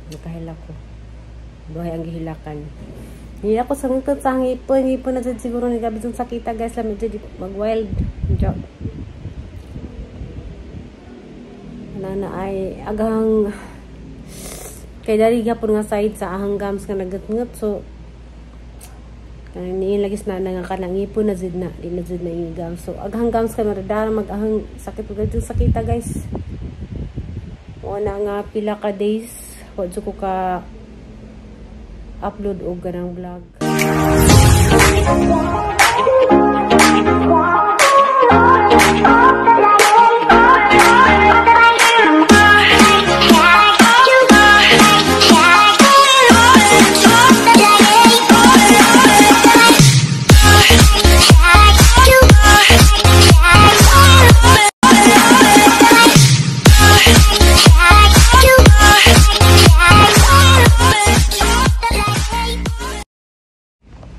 Nakahilak ko. Buhay ang gihilakan. Hindi ako sa ngitod sa ngipon. Ngipon na dyan siguro ni gabi dyan sakita guys. Lamit dyan mag wild. Joke. Nana ay aghang kay dari gapon nga side sa ahang gams nga nagatngat. So kanang niin lagi na nga kanang ngipon na jud na di na jud na yung gams. So aghang gams kay maradara mag ahang sakit ug jud sakita guys. Wala nga pila ka days wa jud ko ka upload og ganang vlog.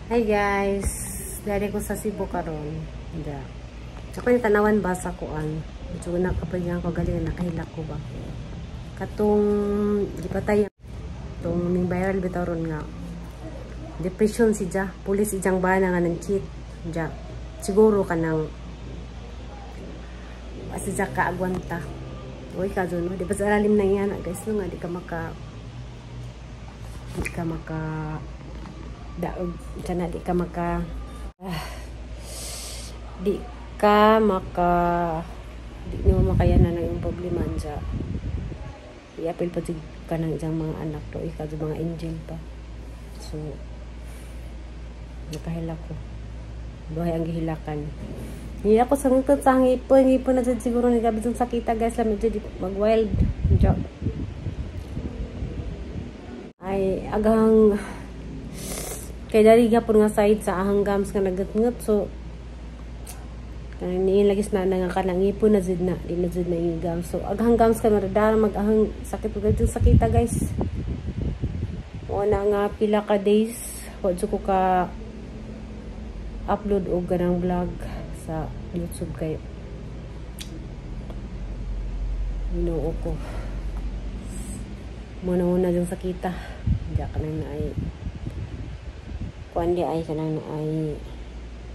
Hi guys, dari ko sa Cebu karon. Yeah. Ako yung tanawan ba sa kuan. Medyo nakapagyan ko galing nakahilak ko ba. Katong gipatay tong ning viral bitaw ron nga. Depression si ja, pulis ijang bana nga nang cheat. Ja. Siguro kanang asi ja kaagwanta. Uy ka no, di ba sa lalim nang yan guys no nga di ka maka daog sana di ka maka di nimo makayanan ang iyong problema sa iapil pa ka ng isang mga anak to ikaw mga angel pa. So nakahilak ko. Buhay ang gihilakan. Hindi ako sa ngitod sa ngipon. Ngipon na dyan siguro ni gabi dyan sakita guys. Lamit dyan mag wild. Ay aghang kay dari gapon nga side sa ahang gams nga nagatngat. So kanang niin lagi na nga kanang ngipon na jud na di na jud na yung gams. So aghang gams kay maradara mag ahang sakit ug jud sakita guys. Wala nga pila ka days wa jud ko ka upload og ganang vlog sa YouTube kay Ginoo ko. Muna-una jud sakita. Diya kanang na ay kuan di ay kanang ay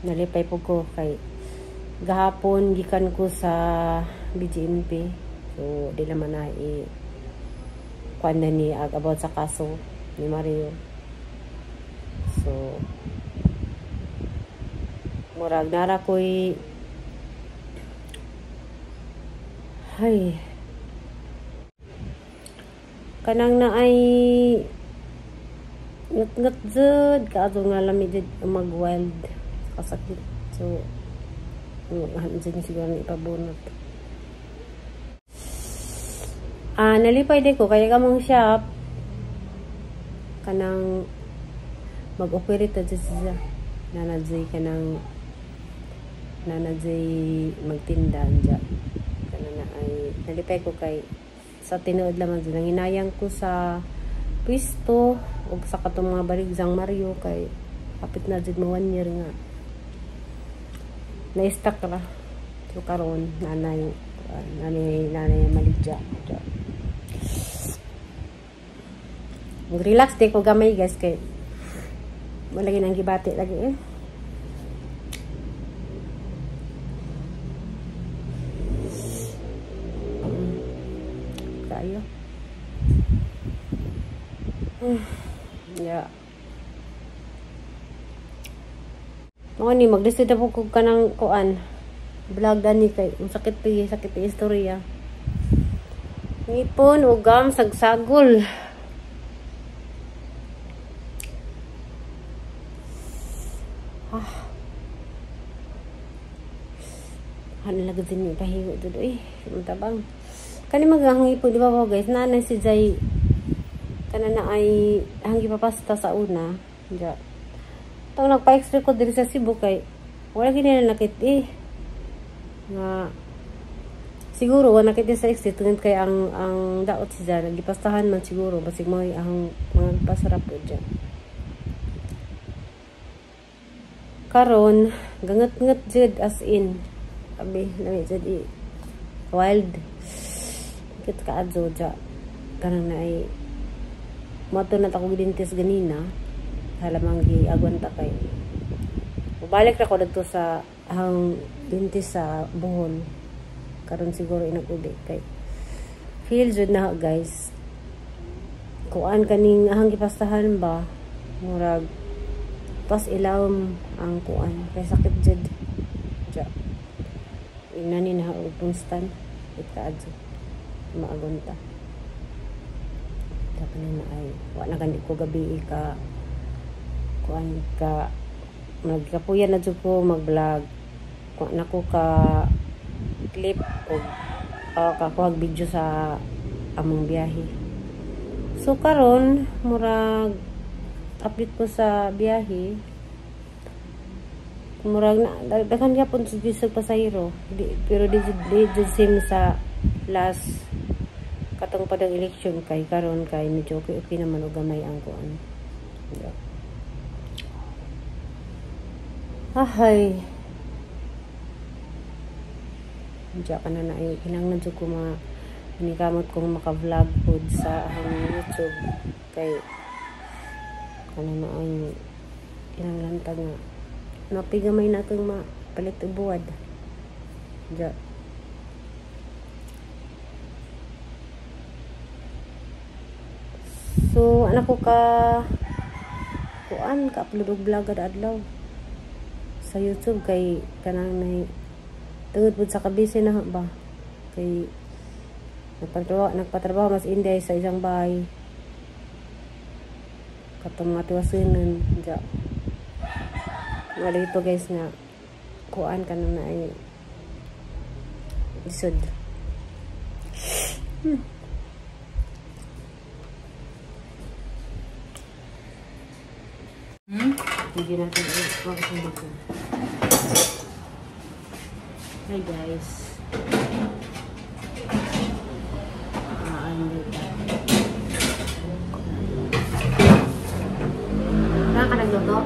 nalipay po ko kay gahapon gikan ko sa BGMP. So di naman na i kuan na ni about sa kaso ni Mario. So murag nara ko'y hay kanang na ay ngat-ngat jud kaadto nga lami jud mag wild kasakit. So jud siguro ni ipabunot. Nalipay di ko kaya kamong shop kanang mag-operate jud siya. Nanadjay kanang nanadjay magtinda anja. Kanang na ay nalipay ko kay sa tinuod lamang jud nanginayang ko sa pwisto ug sa katong mga barigsang Mario kay hapit na jud mo 1 year nga na-stuck ra. So karon nanay nanay maligya. Mag-relax di ko gamay guys kay wala gyud ang gibati lagi eh. Kayo. Yeah. Mga ni mag-decide po ko kanang kuan vlog dani kay ang sakit ti istorya. Ngipon ugam sagsagol. Han lagi din ni pahigo dud oy, tabang. Kani maghangipon di ba po guys, nanay si Jay kana na ay hanggi papasta sa una. Ja. Tong nagpa-x-ray ko diri sa Cebu kay wala gid nila nakit eh. Nga siguro wala nakit sa x-ray tungod kay ang daot si Jay gipastahan man siguro basig mo ang mga pasarap po dyan. Karon gangat-ngat jud as in. Abi lami jud i wild. Kit ka adyo ja kanang na ay Mato na ako dentist ganina. Halamang giagwanta kay. Balik ra ko didto sa ang dentist sa Bohol. Karon siguro inag-uli kay feel jud na guys. Kuan kaning ahang gipastahan ba murag pas ilawom ang kuan kay sakit jud. Ja. Inani na og pungstan ikaadto maagunta. Dapat na ay wa na gani ko gabi ka kuan ka nagkapuyan na jud ko mag-vlog. Kuan nako ka clip og kakuhag video sa among biyahe. So karon murag update ko sa biyahe. Murag na daghan gyapon sa pasahero. Pero di jud same sa last katong padang election kay karon kay medyo okay naman og gamay ang kuan. Yeah. Ahay. Diya ka na ay kinahanglan jud ko ma inikamot kong maka-vlog pod sa akong YouTube kay kana na ay kinahanglan ta nga napigamay na akong mapalit og buwad. Diya. So anak ko ka kuan ka upload og vlog kada adlaw sa YouTube kay kanang nay tungod pud sa kabisi na ba kay nagpatrabaho mas inday sa isang bahay katong mga tiwasunan diya. Wala ito guys nga kuan kanang na ay lisod. Hindi natin dito. Hi guys. Saan ka nagluto?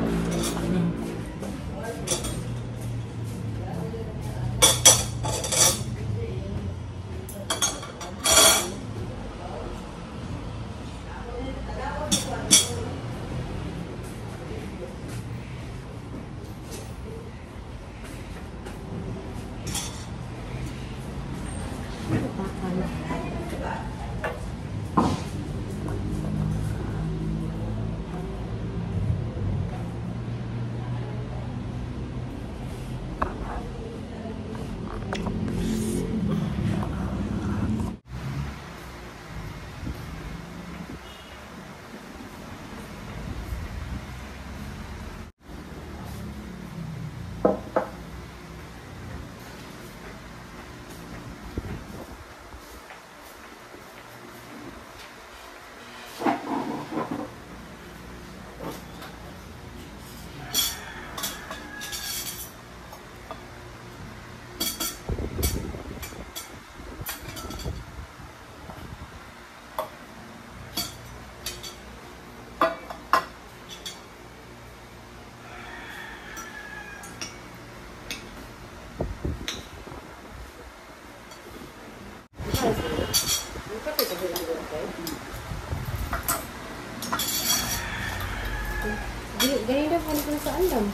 Ganyan po ko sa andam.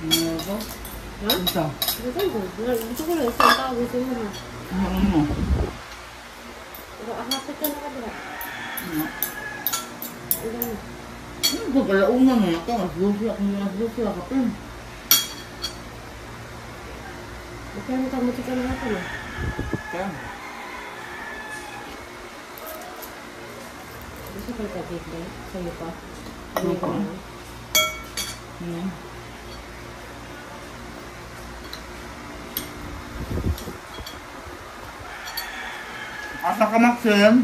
Ano? Ha? Ito. Gusto ko lang isang tao. Gusto mo ha? Ano? Hapit ka na ka dira. Ano? Ano? Pagkalaunan na ito. Mas gusto ako mas gusto ka pa. Kaya mo kamuti ka na ito na. Kaya. Gusto ko ka cake ba? Sa'yo pa? Ano pa? Ano? Asa ka, Maxim?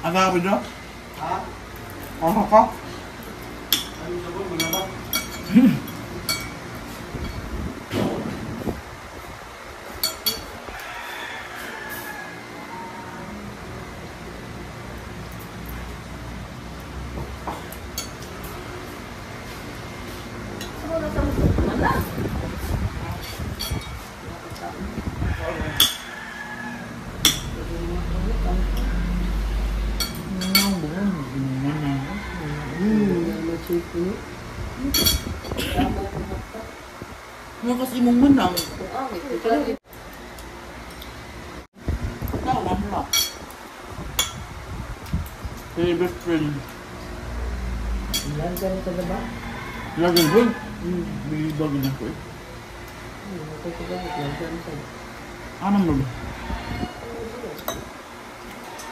Asa ka ba dyan? Ha? Asa ka? Ano sa ba? Mga ba? Mga kasi mong manang. Tawa mo. Hey, best friend. Lansan ka na ba? Lagi boy. Bilibag na ko eh. Anong lolo?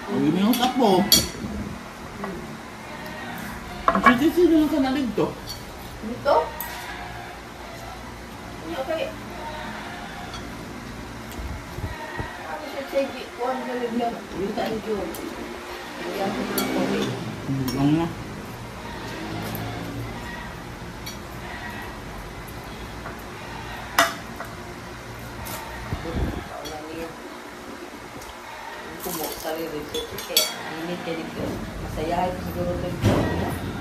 Ay, may usap po. Ang sino lang ka na dito? Dito? Okay. Ano siya, Chegi? Kuhan ka rin yan. Yuta ang June. Lang na. Init kayo dito. Masayahin ko siguro dito.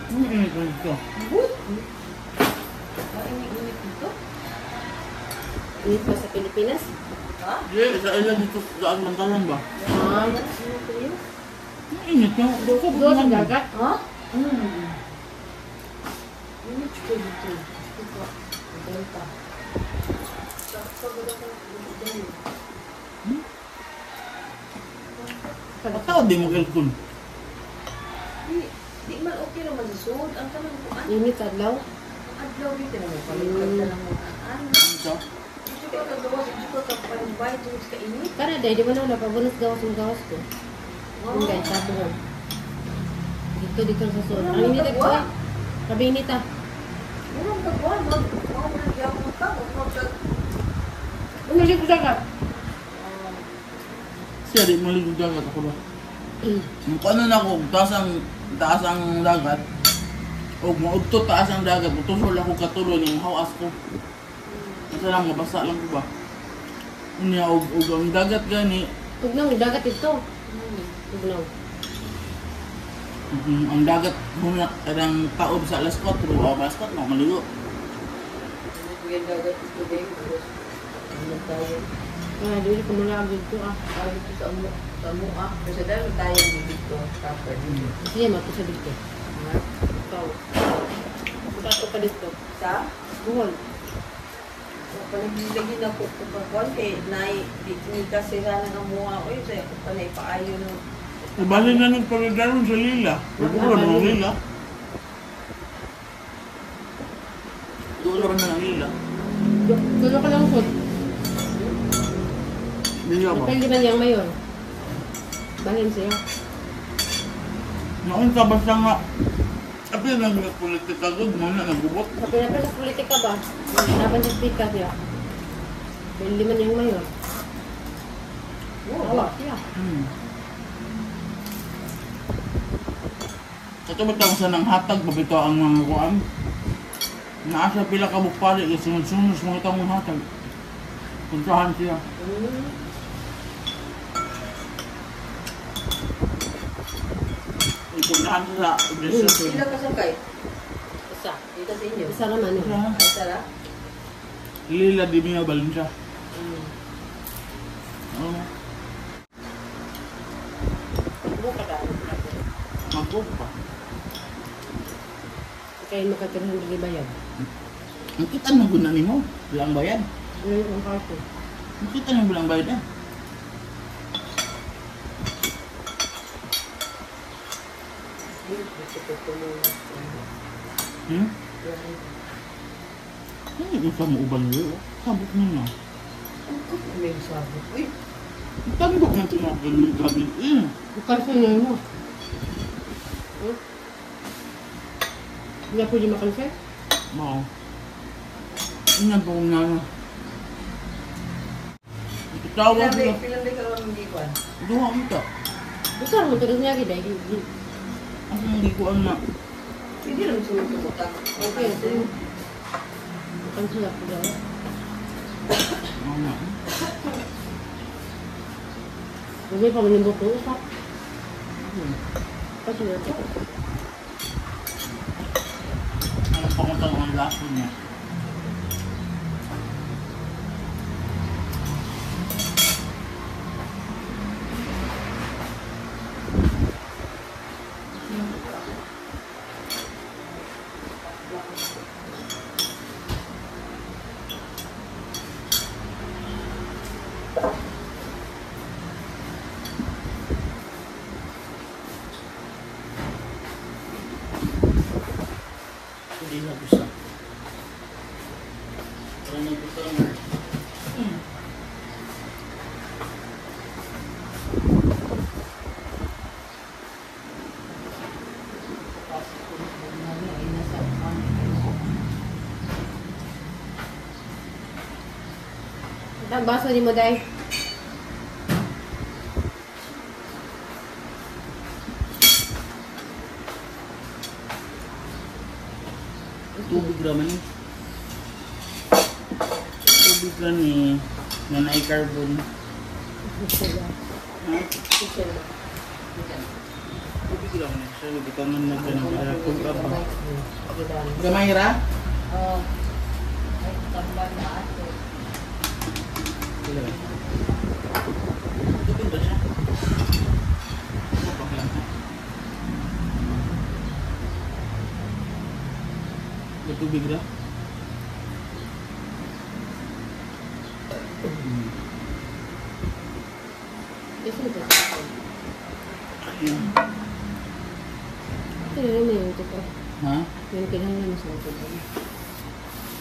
Init ko dito. Good. Mainit-init dito. Init ba sa Pilipinas? Ha? Hindi, sa ilan dito sa Bantalan ba? Ah. Init na. Doon sa dagat? Ha? Init ko dito. Delta. Pataw di mo kalkul. Di man okay naman sa sud. Ang kanang kuan. Init sa adlaw? Ang adlaw dito naman. Palipad na lang mo. Ano? Ito. Dito ka kagawas. Dito ka kapalibay. Tungod sa init. Kana dahil di ba na napabunos gawas ng gawas ko? Ang guys, sabi ko. Dito, dito sa sud. Ang init ito. Sabi init ah. Murang kagwa. Mag-nagyakot ka. Ano dito dagat? Siya, di maligo dagat ako ba? Kung ano na ako, taas ang dagat, o maudto taas ang dagat, utusol ako katulo ng hawas ko. Kasi lang, mabasa lang ko ba? Unya, og ang dagat gani. Tugnaw, dagat ito. Tugnaw. Ang dagat, hunak, kanang taob sa alas 4, o alas 4, maligo. Ang dagat ito, babe. Ano tayo? Ah, dili ko mula dito ah. Dito sa amo ah. Kasi dahil tayo dito. Proper. Sige, mato sa dito. Ikaw. Ikaw ka dito. Sa? Buhol. Palagi-lagi na ko kung kay nai di ni kasi sana ng amuha oy sa ko pa naipaayo no. Ibali na nung palidaron sa Lila. Pagkuhan ng Lila. Doon na ng Lila. Tulo ka lang po. Lila ba? Napili man niyang mayor. Bahin siya. Noon ka basta nga. Apil lang ng politika ko, muna nagubot. Kapil na sa politika ba? Laban sa speaker siya. Pili man niyang mayor. Awa siya. Ito ba tawag sa nang hatag, babito ang mga kuan? Naasa pila ka bukpari, kasi sunod-sunod sa mga tamong hatag. Puntahan siya. Ipuntahan siya sa desert. Pila ka sakay? Isa. Dito sa inyo. Isa naman eh. Ay sara. Lila di Mia Valencia. Oo. Buka ka. Magkog pa. Kaya makatirahan di bayad. Nakita mo guna nimo, bilang bayad. Ang kaso. Nakita mo bilang bayad eh. Hindi ko sa mo uban niyo. Sabot niyo na. May sabot. Uy, Tandok na tinapin ng gabi. Kaso niyo mo. Hindi pwede makalsay? Oo. Ingat po kung nana. Tawag na. Pilang day karon hindi ko. Duha mo ta. Gusto mo tulog niya gid ay. Asa hindi ko ang na. Hindi lang sunod tumutang. Okay. Cancel ako daw. Oo na. Hindi pa manimbo ko usap. Kasi na to. Ang pangutang ang laso niya. Di na gusto. Para na gusto na. Ang baso ni mo, Day. Tubig raman eh. Tubig ra ni na naay carbon. Ha? Tubig ra man siya. Bitangan na siya ng tubig pa. Gamay ra? Oo. Ay, tambal na ato. Tubig ba siya? Tubig lang ha? Tubig ra? Ito na yung ito. Ha? Yung kinahanglan mo sa ito.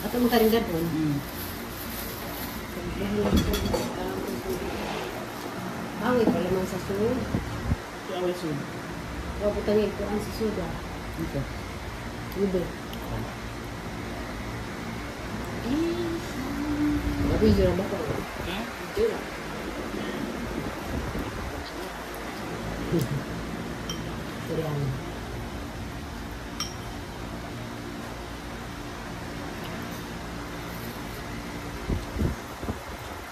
Ato mo karinda doon. Away pala man sa sud. Away sud. Wabutang ikuan sa suda. Okay. Ube. Video na ba ko? Video na. Koreano.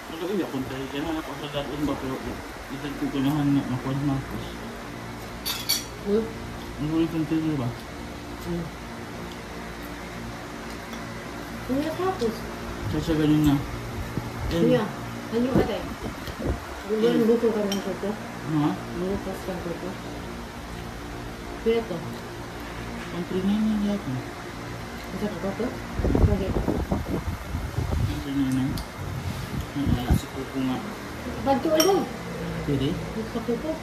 Ano iya kung tayo kaya na ako sa daton ba pero isang kukunahan na makuha na Marcos. Ang huli kong tayo ba? Kuya tapos. Siya ganun na. Kuya, ano ka tayo? Ano buko ka ng kuko? Ha? Buko ka ng kuko? Kuya to? Ang 399 yata. Isa ka to? Okay. Ang 399? Ang si kuko nga. Pagto ano? Pwede? Sa kuko?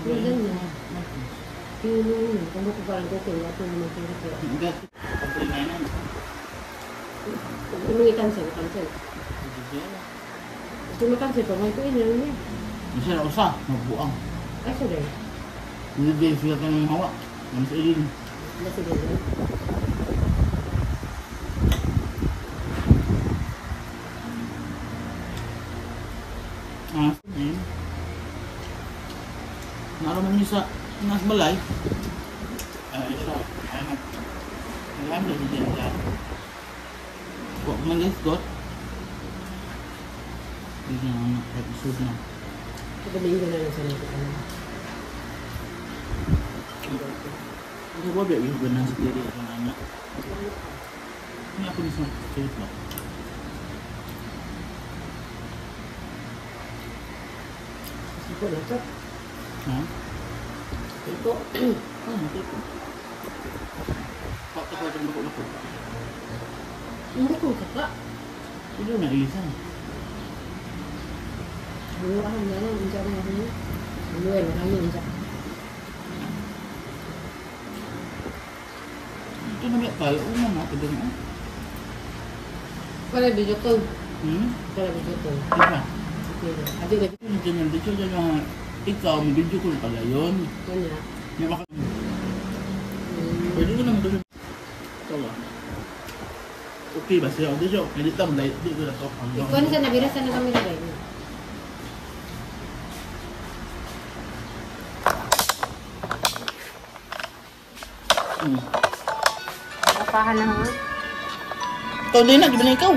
Pwede na. Yung kung buko ka ng kuko, ato naman kaya kaya. Ang 399. Yung i-cancel, cancel. Kung ma-cancel pa, may tuin lang niya. Isa na usa, magbuang. Ay, sorry. Hindi sila ka ng hawa. Ang sa ilin. Nasa ilin. Ah, ayun. Naroon niyo sa nas balay. Ay, siya. Ay, naglam na siya dyan. Huwag man guys, got. Hindi na episode na. Ito Domingo na lang sa natin. Ito ba ba yung ganang sa tiri ang anak? Hindi ako mismo kahit ba? Ito na ito. Ha? Ito. Oh, ito. Pakta ko itong bako-lako. Hindi ko kaka. Ito na isa. Buwan na lang. Unsa na lang. Buwan na lang. Unsa. Ito na ba tayo? Una na. Ito na. Wala video ko. Hmm? Wala video ko. Diba? Okay. Adi ka. Ito na dito na ikaw, may video ko pala yun. Ano na? May baka... Pwede ko naman ito. Ito ba? Okay ba siya? Hindi siya. Hindi tam light. Hindi ko na to. Ikaw na sa nabira sa na kami na rin. Kapahan na ha? Ikaw din na, di ba na ikaw?